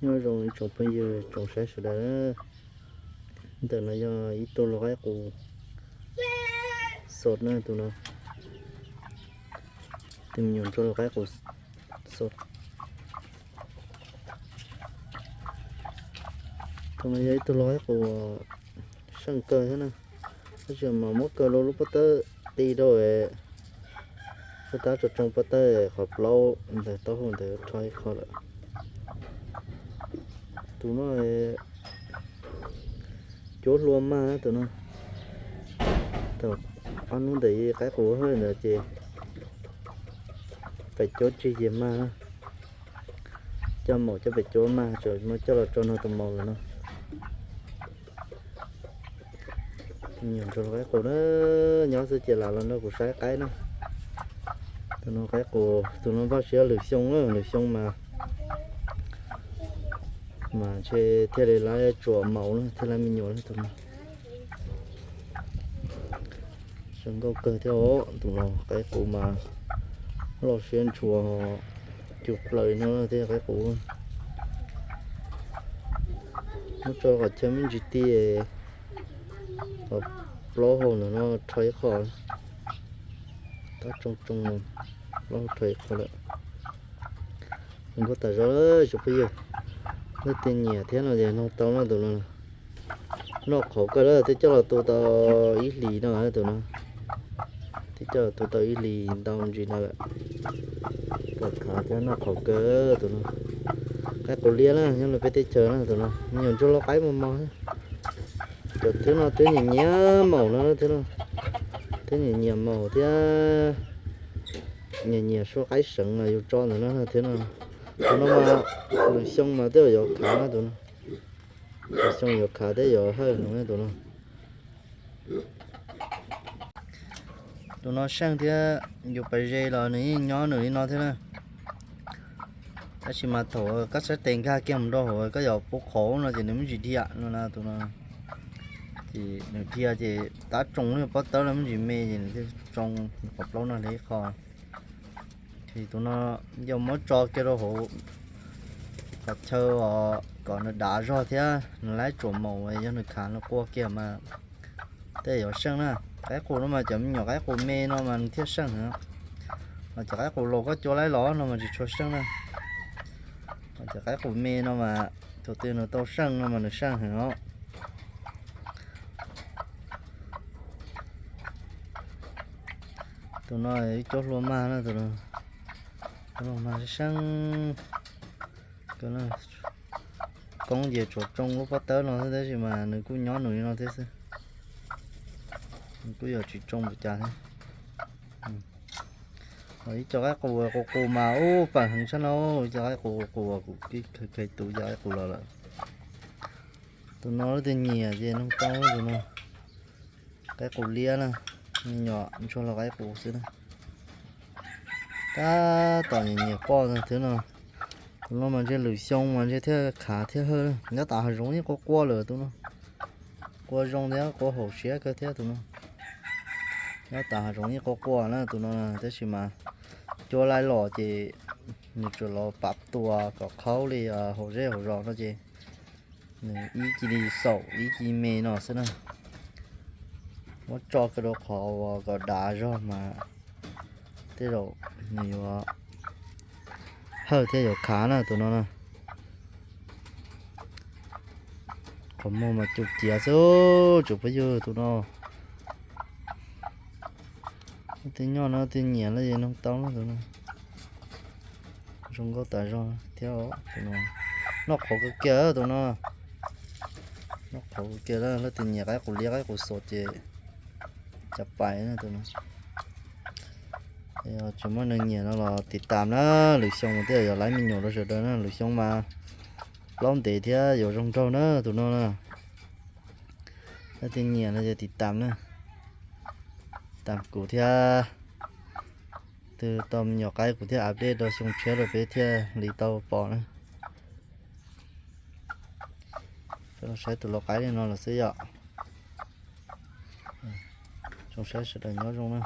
Nyob zoo tsoom phooj ywg tsoom saib sawv daws. Ntawm no yog ib tug lau qaib qus xos na tus no. Tus me nyuam ntsuag lau qaib qus xos. Tus no yog ib tug lau qaib qus seej kawg thiab na. Tab sis mas muab kaw rau lub pob tawb ti rau, pob tawb tso tsoo pob tawb qhov plaub ntawm taub hau ntawd rho ib qho lawm. Tus no cuab hlua mag tus no. Thaum ob hnub ntawd qaib qus hawj ntawd ces pem cuab tsig ces mag. Coj maum coj pem cuab mag, tseem muab coj los tso nrog tus maum lawm no. Tus me nyuam ntsuag lau qaib qus na, nyob xwb ces lam los nrog kuv saib qaib na. Tus no qaib qus, tus no npaj siab lwm xyoo na, lwm xyoo mas, mas ntshe thiaj li lab tsuam maum na, thiaj lab me nyuam na tus no. Zoo nkauj kawg thiab os, tus no qaib qus mas loj siab ntshua, cug plaws no thiab qaib qus. Muab tso qhov chaw me ntsis ti, qhov plaub hau ntawm no rho ib qho, tab tsoo tsoo plaub hau rho ib qho lawm. Zoo nkauj tas zog, tsoom phooj ywg, leej twg nyiam thiab no ces noog tau no tus no. Noj qhauv kawg lawm, twb coj los tu tau ib hlis no tus no. Twb coj los tu tau ib hlis ntau ntsis no lawm. Pom khav thiab noj qhauv kawg tus no. Qaib qus liab na, nyob rau peb teb chaws na tus no, me nyuam ntsuag lau qaib mos mos. Cov twb no twb nyiam nyiam maum no thiab no. Twb nyiam nyiam maum thiab nyiam nyiam suab qaib seev no yus tso ntawm no thiab no. Tus no mas lwm xyoo mas twb yuav khav no tus no. Lwm xyoo yuav khav thiab yuav hawj no tus no. Tus no seej thiab, yus pas ze los nws yeej nyob nws li no thiab na. Tab sis mas thaum koj sab tes nkag kiag mus rau hauv koj yuav pub qhauv no ces nws muab tsis dhia no na tus no. Ces nws dhia ces tab tsoo lub pob tawb no muab tsis me ces nws thiaj tsoo qhov plaub no li ib qho. Ces tus no yog muab tso kiag rau hauv qhov chaw kom nws dav zog thiab nws laib tsuam maum, yog nws khav nws qua kiag mas tej yuav seej na. Qaib qus no mas cov me nyuam qaib qus me no mas nws thiaj seej heev. Mas cov qaib qus laus koj cua laib los no mas tsis tshua seej na. Mas cov qaib qus me no mas thaum twg nws tau seej no mas nws seej heev os. Tus no ib cuab hlua mag na, tus no hlua mag seeb. Koob ces tsuas tsoo lub pob tawb no xwb tab sis mas nws kuj nyob nws li no thiab xwb. Nws kuj yuav tsis tsoo npaum cas thiab. Ib co qaib qus qus qus mas ub pam heev tshaj no, ib co qaib qus qus qus kuv kheev tus cov qaib qus los lawm. Tus no leej twg nyiam ces noog tau tus no. Qaib qus liab na, me nyuam ntsuag lau qaib qus xwb na. Tab tom nyiam nyiam quaj thiab no. Tus no mas ntshe lwm xyoo mas ntshe thiaj khav thiab hawj. Nyob tom hav zoov yeej quaj quaj lawm tus no. Quaj zoo thiab quaj haum siab kawg thiab tus no. Nyob tom hav zoov yeej quaj quaj na tus no, tab sis mas cua laib los ces nws tsuas los pab tua kom khaub li haus zej haus zos no ces nws ib ce li xaum ib ce me no xwb na. Muab tso kiag rau qhov uas kom dav zog mas tej zaum nws yuav hawj thiab yuav khav na tus no na. Qhov muag mas cus ciav xwb tsoom phooj ywg tus no. Leej twg nyob no leej twg nyiam los noog tau tus no. Zoo nkauj tas zog thiab tus no. Noj qhauv kawg kiag tus no. Noj qhauv kawg kiag, leej twg nyiam qaib qus liab qaib qus xos ces cav pais na tus no. Tsis muaj neeg nyiam no los tiv tam na, lwm xyoo mas thiaj yuav laib me nyuam rau sawv daws na, lwm xyoo mas plaub ntev thiab yuav zoo nraug na tus no na. Leej twg nyiam no ces tiv tam na, tam kuv thiab. Twb tau me nyuam qaib kuv thiaj update rau xyoo tshiab rau peb thiaj li tau pom na. Saib tus lau qaib li no los xwb yom. Zoo saib sawv daws nyob zoo na.